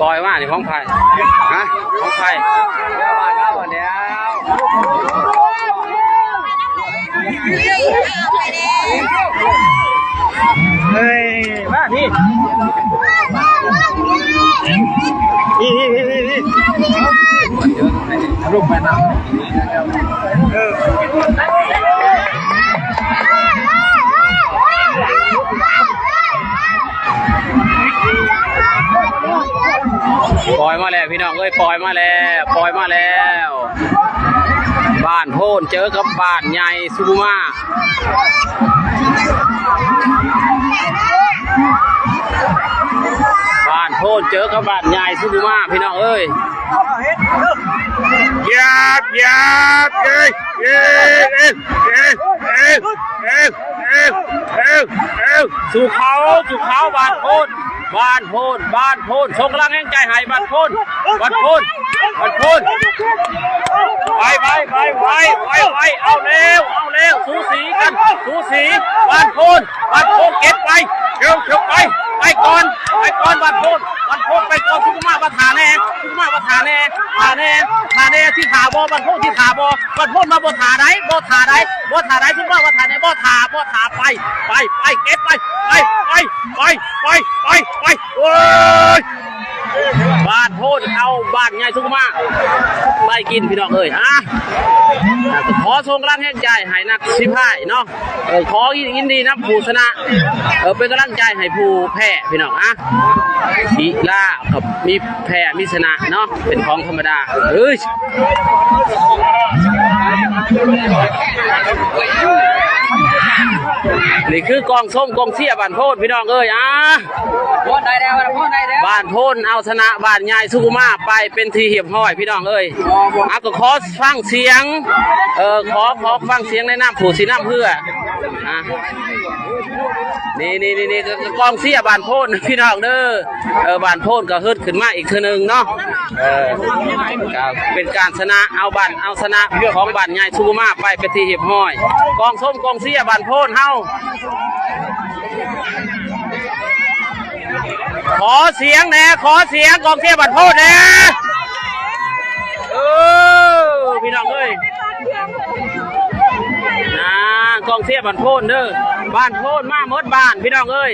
ປ່ອຍມານີ້ຂອງໃຜ? ຮະ? ຂອງໃຜ? ເຮີ້ຍ ມາພີ້ ພີ້ ພີ້ ພີ້ ພີ້ ລົງໄປນຳ ເອີ. ປ່ອຍມາແລ້ວພີ່ນ້ອງເອີຍ ປ່ອຍມາແລ້ວ ປ່ອຍມາແລ້ວ ບ້ານໂພນເຈີກັບບ້ານໃຫຍ່ສຸຂຸມາ ບ້ານໂພນເຈີກັບບ້ານໃຫຍ່ສຸຂຸມາ ພີ່ນ້ອງເອີຍ ຢາບ ຢາບ ເອີຍ ເອີ ເອີ ເອີ ເອີ ເອີ ເອີ ເອີ ເອີ ສູ້ເຂົາ ສູ້ເຂົາ ບ້ານໂພນ ບ້ານໂພນ ບ້ານໂພນ ສົ່ງກຳລັງແຮງໃຈໃຫ້ ບ້ານໂພນ ບ້ານໂພນ ບ້ານໂພນ ໄປ ໄປ ໄປ ໄວ ໄວ ໄວ ເອົາແລ້ວ ເອົາແລ້ວ ສູສີກັນ ສູສີ ບ້ານໂພນ ບ້ານໂພນ ເກັບໄປ ເກັບ ເກັບໄປ ໄປກ່ອນ ໄປກ່ອນ ບ້ານໂພນ ບ້ານໂພນ ໄປກ່ອນ ສຸຂຸມາ ມາຖ້າແດ່ ສຸຂຸມາ ມາຖ້າແດ່ ຖ້າແດ່ ຖ້າແດ່ ຊິຖ້າບໍ່ ບ້ານໂພນ ຊິຖ້າບໍ່ ບ້ານໂພນ ມາບໍ່ຖ້າໃດ ບໍ່ຖ້າໃດ ບໍ່ຖ້າໃດ ຊຸມເຮົາວ່າຖ້າແດ່ ບໍ່ຖ້າ ບໍ່ຖ້າ ໄປ ໄປ ໄປ ເກັບໄປ ໄປ ໄປ ໂອ້ຍ ບ້ານໂພນເອົາບ້ານໃຫຍ່ສຸຂຸມາໄປກິນ ພີ່ນ້ອງເອີຍ ອາ ຂໍສົ່ງກຳລັງແຮງໃຈໃຫ້ນັກສີພາຍເນາະ ເອີ ຂໍຍິນດີນຳຜູ້ຊະນະ ເອີ ເປັນກຳລັງໃຈໃຫ້ຜູ້ແພ້ ພີ່ນ້ອງ ອາ ກິລາກໍມີແພ້ມີຊະນະເນາະ ເປັນຂອງທຳມະດາ ເອີຍ ນີ້ຄືກອງຊົມກອງເຊຍບ້ານໂພນ ພີ່ນ້ອງເອີຍ ອາ ບ້ານໂພນເອົາຊະນະບ້ານໃຫຍ່ສຸຂຸມາໄປເປັນທີ່ຮຽບຮ້ອຍ ພີ່ນ້ອງເອີຍ ອາ ກໍຂໍຟັງສຽງ ເອີ ຂໍ ຂໍຟັງສຽງໃນນາມຜູ້ຊິນຳເຮືອ ອາ ນີ້ໆໆ ກອງເຊຍບ້ານໂພນ ພີ່ນ້ອງເດີ ເອີ ບ້ານໂພນກໍຮຶດຂຶ້ນມາອີກເທື່ອໜຶ່ງເນາະ ເອີ ກໍເປັນການຊະນະ ເອົາບ້ານ ເອົາຊະນະຂອງບ້ານໃຫຍ່ສຸຂຸມາໄປເປັນທີ່ຮຽບຮ້ອຍ ກອງຊົມກອງເຊຍບ້ານໂພນເຮົາ ຂໍສຽງແດ່ ຂໍສຽງກອງເຊຍບ້ານໂພນແດ່ ເອີ ພີ່ນ້ອງເອີຍ ນາ ກອງເຊຍບ້ານໂພນເດີ ບ້ານໂພນມາໝົດບ້ານ ພີ່ນ້ອງເອີຍ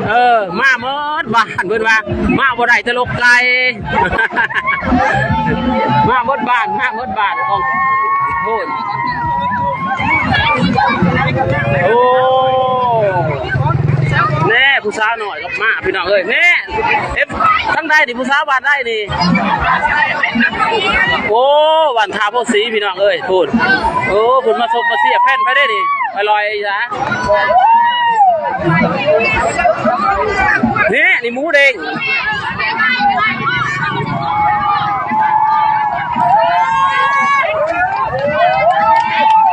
ເອີ ມາໝົດບ້ານ ເພິ່ນວ່າມາບໍ່ໄດ້ແຕ່ລົກໄກ່ ມາໝົດບ້ານ ມາໝົດບ້ານ ກອງໂພນ ໂອ້ ແນ່ ຜູ້ສາວນ້ອຍ ມາ ພີ່ນ້ອງເອີຍ ແນ່ ເອັບ ທາງໃດນີ້ ຜູ້ສາວບ້ານໃດນີ້ ໂອ້ ບ້ານທ່າໂພສີ ພີ່ນ້ອງເອີຍ ພຸ້ນ ໂອ້ ເພິ່ນມາຊົມມາເຊຍ ແຟນໃຜເດ້ນີ້ ອະລ່ອຍຊະ ແນ່ ນີ້ໝູເດ້ງ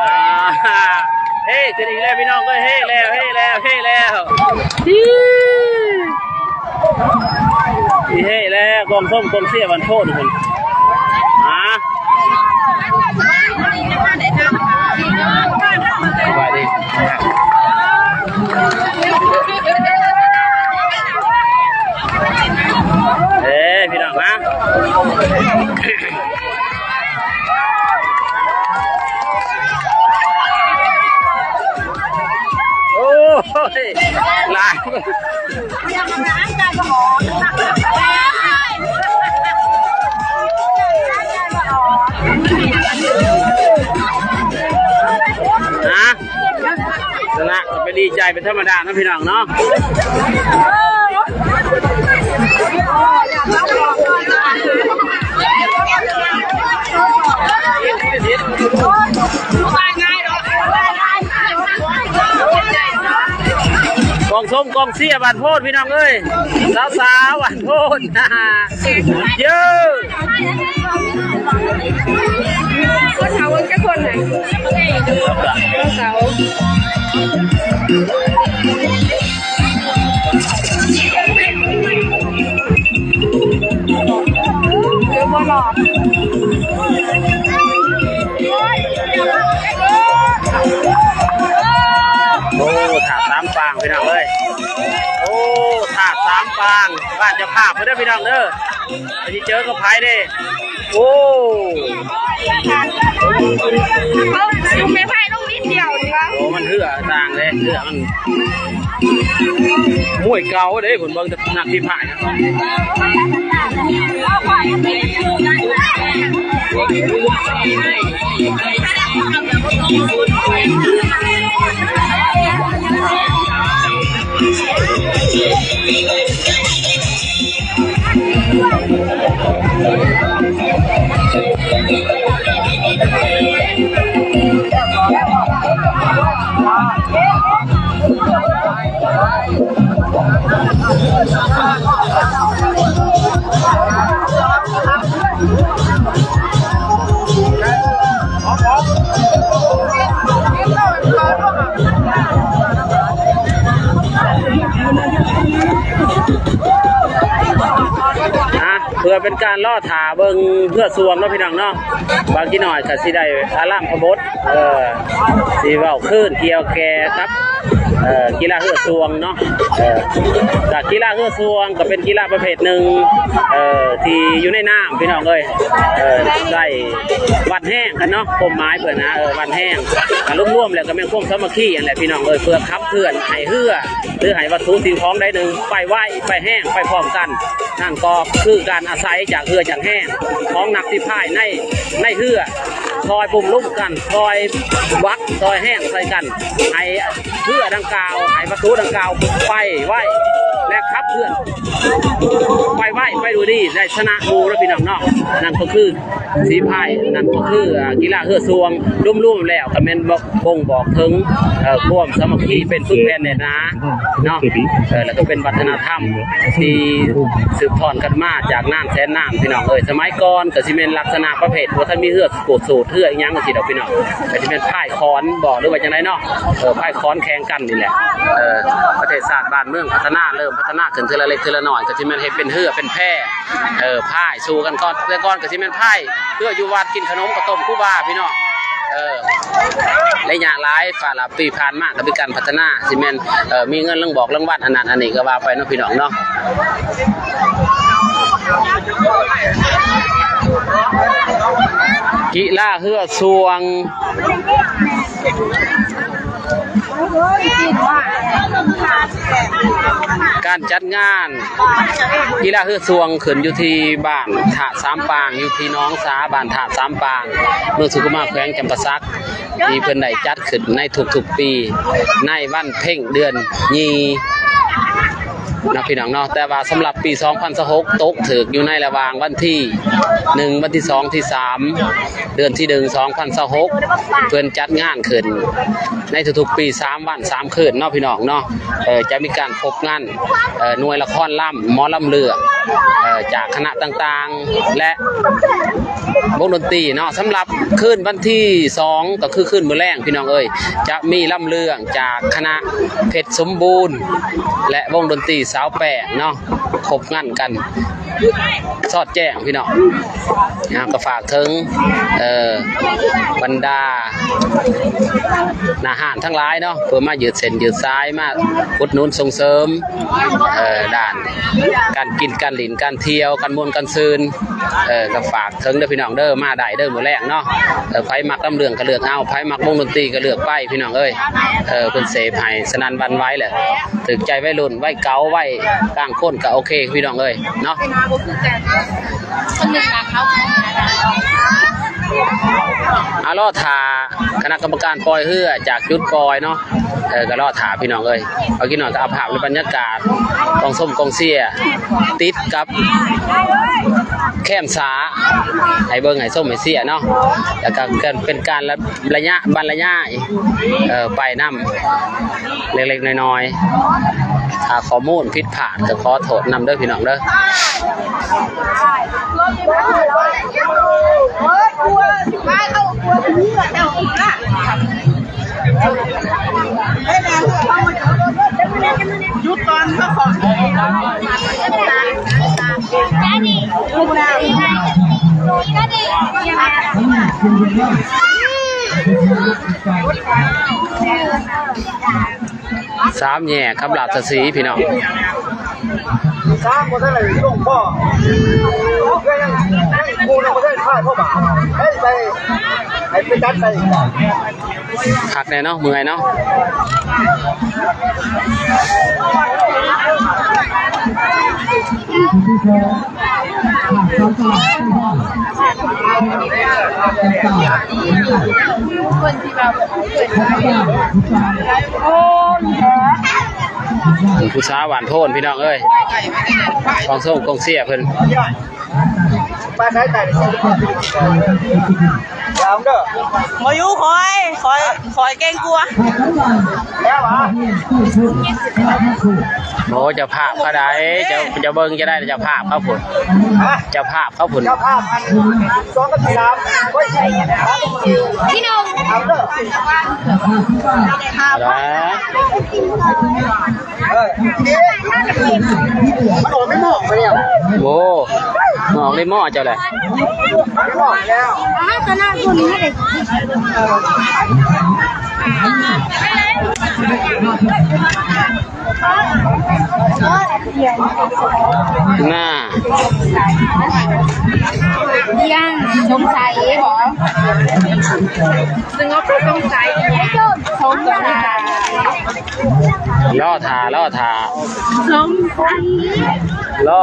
ອາ ເຮຂຶ້ນອີກແລ້ວພີ່ນ້ອງເອີຍ ເຮແລ້ວ ເຮແລ້ວ ເຮແລ້ວ ເຮແລ້ວ ກອງຊົມກອງເຊຍບ້ານໂພນພຸ້ນ ອາ ສະບາຍດີ ເອີ ພີ່ນ້ອງນະ ໂອ້ຍ ຫຼາຍ ຮະ ຊະນະກໍໄປດີໃຈເປັນທຳມະດາເນາະ ພີ່ນ້ອງເນາະ ກອງຊົມກອງເຊຍບ້ານໂພນ ພີ່ນ້ອງເອີຍ ສາວໆ ບ້ານໂພນ ເຢີ້ ຄົນເຖົ້າຈັກຄົນນະ ຄົນເຖົ້າ ເອີ ບໍ່ຫຼອດ. ພີ່ນ້ອງເອີຍ ໂອ້ ທາດສາມປາງ ບ້ານເຈົ້າພາບເດີພີ່ນ້ອງເດີ ຊິເຈີກັບໃຜເດ້? ໂອ້ ເອົາຈຸ່ມໄມ້ໄຜ່ລົງນິດດຽວນີ້ຫວາ. ໂອ້ ມັນເຮືອຕ່າງເດ້ ເຮືອມັນ ມວຍເກົ່າເດ້ ເພິ່ນເບິ່ງແຕ່ນັກທີ່ພາຍນະ. ອ່ະ ເພື່ອເປັນການລໍຖ້າເບິ່ງເຮືອຊ່ວງເນາະພີ່ນ້ອງເນາະ ບາງຈັກໜ້ອຍກໍຊິໄດ້ອາລາມພະບົດ ເອີ ຊິເວົ້າຄືນກ່ຽວແກ່ກັບ ເອີ ກິລາເຮືອຊ່ວງເນາະ ເອີ ກະກິລາເຮືອຊ່ວງກໍເປັນກິລາປະເພດໜຶ່ງ ເອີ ທີ່ຢູ່ໃນນ້ຳພີ່ນ້ອງເອີຍ ເອີ ໄດ້ວັດແຮງກັນເນາະ ຄວາມໝາຍເພິ່ນນະ ເອີ ວັດແຮງ ກະລວມໆແລ້ວກໍແມ່ນຄວາມສາມັກຄີຫັ້ນແຫຼະພີ່ນ້ອງເອີຍ ເພື່ອຂັບເຄື່ອນໃຫ້ເຮືອ ຫຼືໃຫ້ວັດຖຸສິ່ງຂອງໃດໜຶ່ງໄປໄວ ໄປແຮງ ໄປພ້ອມກັນ ນັ້ນກໍຄືການອາໄສຈາກເຮືອຈາກແຮງຂອງນັກສີພາຍໃນ ໃນເຮືອ ຊ່ອຍປຸ້ມລຸມກັນ ຊ່ອຍວັກ ຊ່ອຍແຮງໃສ່ກັນ ໃຫ້ເຮືອດັ່ງກ່າວ ໃຫ້ວັດຖຸດັ່ງກ່າວໄປໄວ ແລະ ຂັບເຄື່ອນໄປໄວ ໄປດ້ວຍດີ ໄດ້ຊະນະໝູ່ເນາະພີ່ນ້ອງເນາະ ນັ້ນກໍຄືສີພາຍ ນັ້ນກໍຄື ອ່າ ກິລາເຮືອຊ່ວງ ລວມໆແລ້ວກໍແມ່ນ ບົ່ງບອກເຖິງ ເອີ ຄວາມສາມັກຄີເປັນປຶກແຜ່ນແໜ້ນໜາເນາະ ເອີ ແລ້ວກໍເປັນວັດທະນະທຳທີ່ສືບທອດກັນມາຈາກນານແສນນານ ພີ່ນ້ອງເອີຍ. ສະໄໝກ່ອນກໍຊິແມ່ນລັກສະນະປະເພດບໍ່ທັນມີເຮືອໂກດສູດ ເຮືອອີ່ຫຍັງຈັ່ງຊີ້ດອກພີ່ນ້ອງ ກໍຊິແມ່ນພາຍຂອນບໍ ຫຼືວ່າຈັ່ງໃດເນາະ ເອີ ພາຍຂອນແຂ່ງກັນນີ້ແຫຼະ ເອີ ປະເທດຊາດບ້ານເມືອງພັດທະນາ ເລີ່ມພັດທະນາຂຶ້ນເທື່ອລະເລັກເທື່ອລະນ້ອຍ ກໍຊິແມ່ນເຮັດເປັນເຮືອເປັນແພ ເອີ ພາຍສູ້ກັນກ່ອນ ແຕ່ກ່ອນກໍຊິແມ່ນພາຍ ເພື່ອຢູ່ວັດກິນຂະໜົມເຂົ້າຕົ້ມຄູບາພີ່ນ້ອງ ເອີ ໄລຍະຫຼາຍ ຝາລະປີຜ່ານມາກໍມີການພັດທະນາ ຊິແມ່ນ ເອີ ມີເງິນລາງບອກລາງວັນ ອັນນັ້ນອັນນີ້ກໍວ່າໄປເນາະພີ່ນ້ອງເນາະ. ກິລາເຮືອຊ່ວງ ການຈັດງານກິລາເຮືອຊ່ວງຂຶ້ນຢູ່ທີ່ບ້ານທ່າສາມປາງ ຢູ່ທີ່ໜອງສາ ບ້ານທ່າສາມປາງ ເມືອງສຸຂຸມາ ແຂວງຈຳປາສັກ ທີ່ເພິ່ນໄດ້ຈັດຂຶ້ນໃນທຸກໆປີ ໃນວັນເພັງເດືອນຍີ່ເນາະ ພີ່ນ້ອງເນາະ. ແຕ່ວ່າສຳລັບປີສອງພັນຊາວຫົກ ຕົກຖືກຢູ່ໃນລະຫວ່າງວັນທີໜຶ່ງ ວັນທີສອງ ທີສາມ ເດືອນທີໜຶ່ງ ສອງພັນຊາວຫົກ ເພິ່ນຈັດງານຂຶ້ນໃນທຸກໆປີ ສາມວັນ ສາມຄືນເນາະ ພີ່ນ້ອງເນາະ. ເອີ ຈະມີການພົບງານ ເອີ ໜ່ວຍລະຄອນລຳ ໝໍລຳເລື່ອງ ເອີ ຈາກຄະນະຕ່າງໆ ແລະ ວົງດົນຕີເນາະ. ສຳລັບຄືນວັນທີສອງ ກໍຄືຄືນມື້ແລງ ພີ່ນ້ອງເອີຍ ຈະມີລຳເລື່ອງຈາກຄະນະເພັດສົມບູນ ແລະ ວົງດົນຕີສາວແປ້ງເນາະ ຄົບງັນກັນສອດແຈ້ງພີ່ນ້ອງ. ເຮົາກໍຝາກເຖິງ ເອີ ບັນດາໜ້າຮ້ານທັງຫຼາຍເນາະ ເພື່ອມາຍືດເສັ້ນຍືດສາຍ ມາອຸດໜູນສົ່ງເສີມ ເອີ ດ້ານການກິນ ການຫຼິ້ນ ການທ່ຽວ ການມ່ວນການຊື່ນ. ເອີ ກໍຝາກເຖິງເດີພີ່ນ້ອງເດີ ມາໄດ້ເດີມື້ແລງເນາະ. ເອີ ໃຜມັກລຳເລື່ອງກໍເລືອກເອົາ ໃຜມັກວົງດົນຕີກໍເລືອກໄປພີ່ນ້ອງເອີຍ. ເອີ ເພິ່ນເສບໃຫ້ສະໜັ່ນຫວັ່ນໄຫວແຫຼະ ຖືກໃຈໄວລຸ້ນ ໄວເກົ່າ ໄວຕ່າງຄົນກໍໂອເຄພີ່ນ້ອງເອີຍເນາະ. ອາ ລໍຖ້າຄະນະກຳມະການປ່ອຍເຮືອຈາກຈຸດປ່ອຍເນາະ. ເອີ ກໍລໍຖ້າພີ່ນ້ອງເອີຍ ເອົາກິນໜ້ອຍກໍເອົາພາບໃນບັນຍາກາດກອງຊົມກອງເຊຍ ຕິດກັບແຄມສາ ໃຫ້ເບິ່ງໃຫ້ຊົມໃຫ້ເຊຍເນາະ. ແລ້ວກໍເປັນການລະ ໄລຍະບັນລະຍາຍ ເອີ ໄປນຳເລັກໆນ້ອຍໆ. ຖ້າຂໍ້ມູນຜິດພາດກໍຂໍໂທດນຳເດີພີ່ນ້ອງເດີ. ສາມແຍກຄຳລາດຊະສີພີ່ນ້ອງ. ຊ້າງບໍ່ທັນໄດ້ລົງບໍ່ ເພື່ອຍັງ ຍັງໝູ່ຍັງບໍ່ທັນພາດເຂົ້າມາ ໃຫ້ໄປ ໃຫ້ໄປຕັດໄປອີກ. ຄັກແດ່ເນາະ ເມື່ອຍເນາະ. ຜູ້ສາວຫວານໂພນພີ່ນ້ອງເອີຍ ກອງຊົງກອງເຊຍເພິ່ນ. ປານໃດຕາຍ ເອົາເດີ ບໍ່ຢູ່ ຂ້ອຍ ຂ້ອຍ ຂ້ອຍເກັ່ງກວ່າ. ແລ້ວຫວາ? ໂອ້ ເຈົ້າພາບເຂົາໄດ້ ເຈົ້າ ເຈົ້າເບິ່ງຈະໄດ້ ເຈົ້າພາບເຂົາພຸ້ນ ຮະ? ເຈົ້າພາບເຂົາພຸ້ນ ເຈົ້າພາບອັນສອງກັບສາມ ທີ່ໜຶ່ງ ເອົາເດີ ເອົາລະ. ມັນອອກໄດ້ໝໍ້ໄປແລ້ວ. ໂອ້ ອອກໄດ້ໝໍ້ເຈົ້າແຫຼະ. ໜ້າ ຍັງສົງໄສບໍ? ສະຫງົບ ສົງໄສ ສົງໄສ ລໍຖ້າ ລໍຖ້າ ສົງໄສ ລໍ